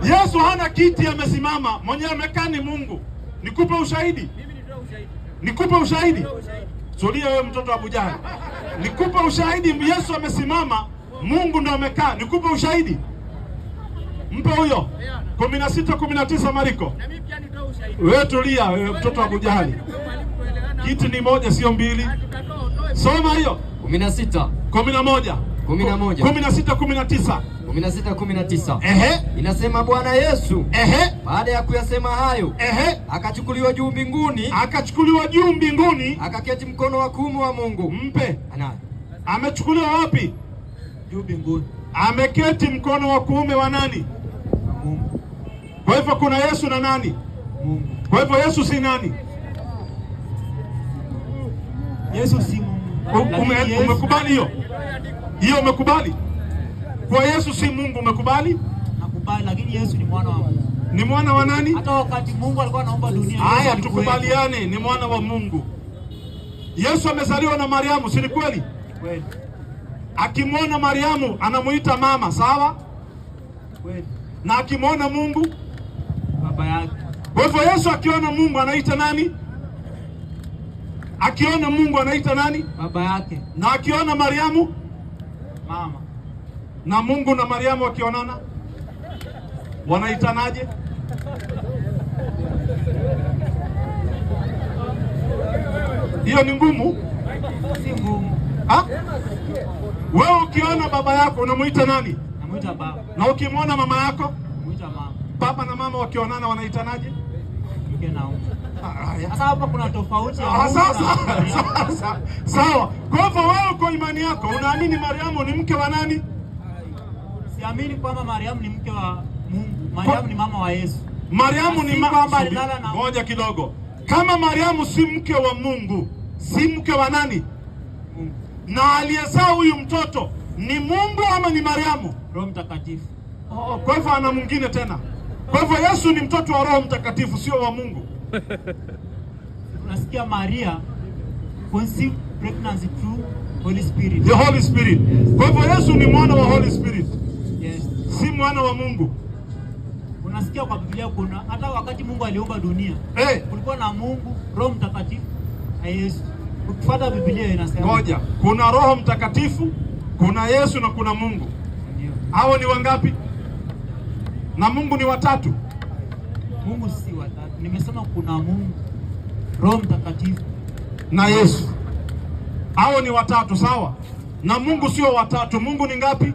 Yesu hana kiti, amesimama. Mwenye amekaa ni Mungu. Nikupe ushahidi? Nikupe ushahidi? Tulia wewe, mtoto wa Abu Jahal. Nikupe ushahidi, Yesu amesimama, Mungu ndo amekaa. Nikupe ushahidi? Mpe huyo 16:19 Mariko. Wewe tulia, wewe mtoto wa Abu Jahali. Kiti ni moja, sio mbili. Soma hiyo. 16. 11. 11. 16:19. 16 19. Ehe, Inasema Bwana Yesu baada ya kuyasema hayo akachukuliwa juu mbinguni, Akachukuliwa juu mbinguni, akaketi mkono wa kuume wa Mungu. Mpe. Anayo. Amechukuliwa wapi? Juu mbinguni. Ameketi mkono wa kuume wa nani? Wa Mungu. Kwa hivyo kuna Yesu na nani? Mungu. Kwa hivyo Yesu si nani? Yesu si Mungu. Lakini Yesu- Umekubali hiyo? Hiyo umekubali? Kwa Yesu si Mungu, umekubali? Nakubali, lakini Yesu ni mwana wa Mungu. Ni mwana wa nani? Hata wakati Mungu alikuwa anaumba dunia, Yesu Haya, alikuwepo. tukubaliane, ni mwana wa Mungu. Yesu amezaliwa na Mariamu, si ni kweli? Kweli. Akimwona Mariamu anamuita mama, sawa? Kweli. Na akimwona Mungu, Baba yake. kwa hivyo Yesu akiona Mungu anaita nani? Akiona Mungu anaita nani? Baba yake. Na akiona Mariamu? Mama. Na Mungu na Mariamu wakionana wanaitanaje? Hiyo ni ngumu. Si ngumu. Ha? Wewe ukiona baba yako unamuita nani? Namuita baba. Na ukimwona mama yako, Namuita mama. baba na mama wakionana wanaitanaje? Mke na mume. Haya. Sasa hapa kuna tofauti ya Ah, Mungu na sasa, Mariamu. sasa, sawa. Kwa hivyo wewe kwa imani yako unaamini Mariamu ni mke wa nani? Siamini kwamba Mariamu ni mke wa Mungu. Mariamu ni mama wa Yesu. Mariamu ni Si kwamba alilala na- Ngoja kidogo. Kama Mariamu si mke wa Mungu, si mke wa nani? Mungu. Na aliyezaa huyu mtoto ni Mungu ama ni Mariamu? Roho Mtakatifu. Oh, kwa hivyo ana mwingine tena. Kwa hivyo Yesu ni mtoto wa Roho Mtakatifu, sio wa Mungu. Unasikia Maria conceived pregnancy through Holy Spirit. The Holy Spirit. Kwa hivyo Yesu ni mwana wa Holy Spirit, Yes. si mwana wa Mungu. Unasikia kwa Biblia kuna hata wakati Mungu aliumba dunia kulikuwa na Mungu, Roho Mtakatifu na Yesu. Ukifuata Biblia inasema. Ngoja, kuna Roho Mtakatifu, kuna Yesu na kuna Mungu. Ndio. Hao ni wangapi? Na Mungu ni watatu. Mungu si watatu. Nimesema kuna Mungu, Roho Mtakatifu na Yesu. Hao ni watatu, sawa? Na Mungu sio watatu. Mungu ni ngapi?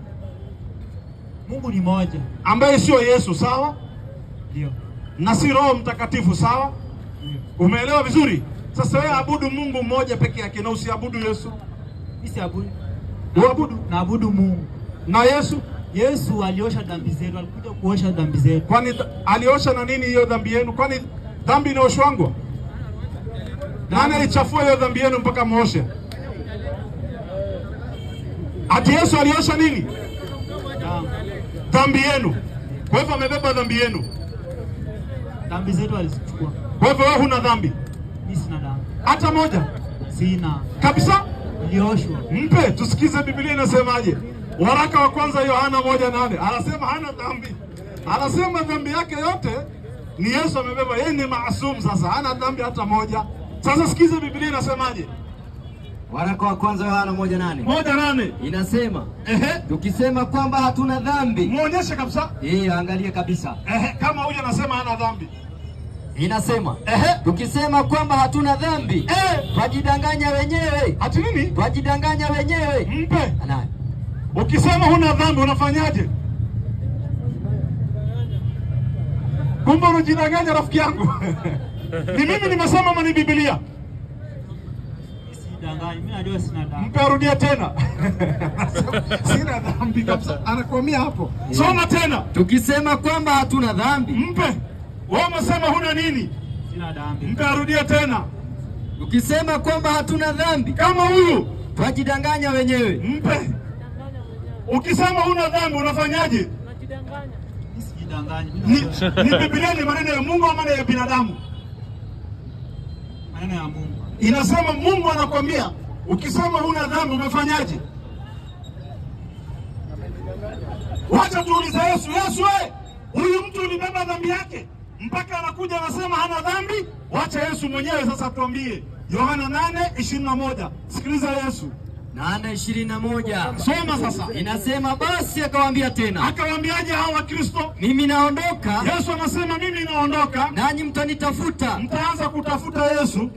Mungu ni moja. Ambaye sio Yesu, sawa? Ndio. Na si Roho Mtakatifu, sawa? Ndio. Umeelewa vizuri? Sasa wewe abudu Mungu mmoja peke yake na usiabudu Yesu. Mimi siabudu. Uabudu Naabudu Mungu. na Yesu. Yesu aliosha dhambi zetu, alikuja kuosha dhambi zetu. Kwani aliosha na nini hiyo dhambi yenu? Kwani dhambi inaoshwangwa? Nani alichafua hiyo dhambi yenu mpaka muoshe? Ati Yesu aliosha nini? Damu. Dhambi yenu. Kwa hivyo amebeba dhambi yenu. Dhambi zetu alizichukua. Kwa hivyo wewe huna dhambi Mimi sina dhambi. hata moja Sina. kabisa. Nilioshwa. Mpe tusikize Biblia inasemaje. Waraka wa kwanza Yohana 1:8 anasema hana dhambi, anasema dhambi yake yote ni Yesu amebeba. Yeye ni maasum, sasa hana dhambi hata moja. Sasa sikize Biblia inasemaje. Waraka wa kwanza Yohana 1:8 1:8. inasema Ehe, tukisema kwamba hatuna dhambi, muonyeshe kabisa. Angalie kabisa. Ehe, kama huyu anasema hana dhambi. Inasema Ehe, tukisema kwamba hatuna dhambi twajidanganya wenyewe. Ati nini? Twajidanganya wenyewe. Mpe. Anayo. Ukisema huna dhambi unafanyaje? Kumbe unajidanganya rafiki yangu. Ni mimi nimesema ama ni Biblia? Sijidanganyi, mimi najua sina dhambi. Mpe arudie tena. Sina dhambi kabisa. Anakwamia hapo. Soma tena. Tukisema kwamba hatuna dhambi. Mpe. Wewe umesema huna nini? Sina dhambi. Mpe arudie tena. Tukisema kwamba hatuna dhambi Kama huyu twajidanganya wenyewe. mpe. Ukisema huna dhambi unafanyaje? Mimi sijidanganyi. Mimi najua Ni Biblia ni maneno ya Mungu ama ya binadamu? maneno ya Mungu. Inasema Mungu anakwambia ukisema huna dhambi umefanyaje? Wacha tuulize Yesu. Yesu we, Huyu mtu ulibeba dhambi yake mpaka anakuja anasema hana dhambi. Wacha Yesu mwenyewe sasa tuambie. Yohana 8:21. Sikiliza Yesu. 8:21. Soma sasa. Inasema basi akawaambia tena. Akawaambiaje hao Wakristo? Mimi naondoka. Yesu anasema mimi naondoka. Nanyi mtanitafuta. Mtaanza kutafuta Yesu.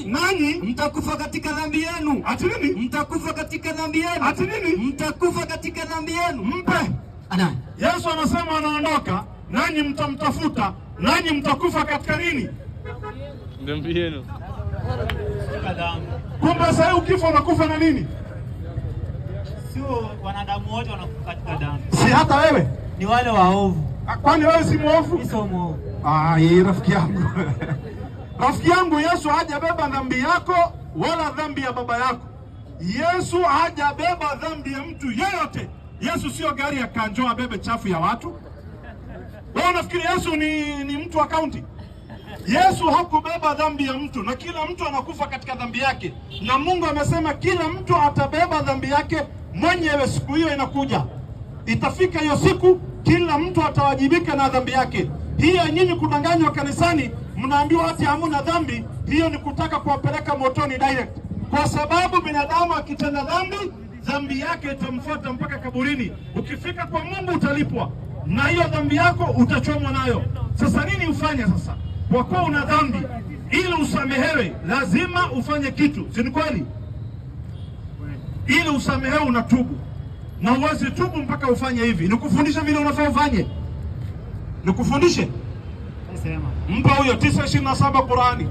Nanyi mtakufa katika dhambi yenu. Ati nini? Mtakufa katika dhambi yenu. Ati nini? Mtakufa katika dhambi yenu. Mpe. Ana. Yesu anasema anaondoka, nanyi mtamtafuta, nanyi mtakufa katika nini? Dhambi yenu. Kumbe sasa ukifa unakufa na nini? Sio wanadamu wote wanakufa katika dhambi. Si hata wewe? Ni wale waovu. Kwani wewe si muovu? Mimi sio muovu. Ah, yeye rafiki yangu. Rafiki yangu, Yesu hajabeba dhambi yako wala dhambi ya baba yako. Yesu hajabeba dhambi ya mtu yeyote. Yesu sio gari ya kanjo abebe chafu ya watu. Wewe unafikiri Yesu ni mtu wa kaunti? Yesu hakubeba dhambi ya mtu, na kila mtu anakufa katika dhambi yake. Na Mungu amesema kila mtu atabeba dhambi yake mwenyewe. Siku hiyo inakuja, itafika hiyo siku, kila mtu atawajibika na dhambi yake. Hiyo nyinyi kudanganywa kanisani, mnaambiwa ati hamuna dhambi, hiyo ni kutaka kuwapeleka motoni direct. Kwa sababu binadamu akitenda dhambi, dhambi yake itamfuata mpaka kaburini. Ukifika kwa Mungu utalipwa na hiyo dhambi yako, utachomwa nayo. Sasa nini ufanye sasa? Kwa kuwa una dhambi, ili usamehewe lazima ufanye kitu, si ni kweli? Ili usamehewe unatubu, na uwezi tubu mpaka ufanye hivi. Nikufundishe vile unafaa ufanye, nikufundishe. Sema. Mpa huyo 9:27 Qurani.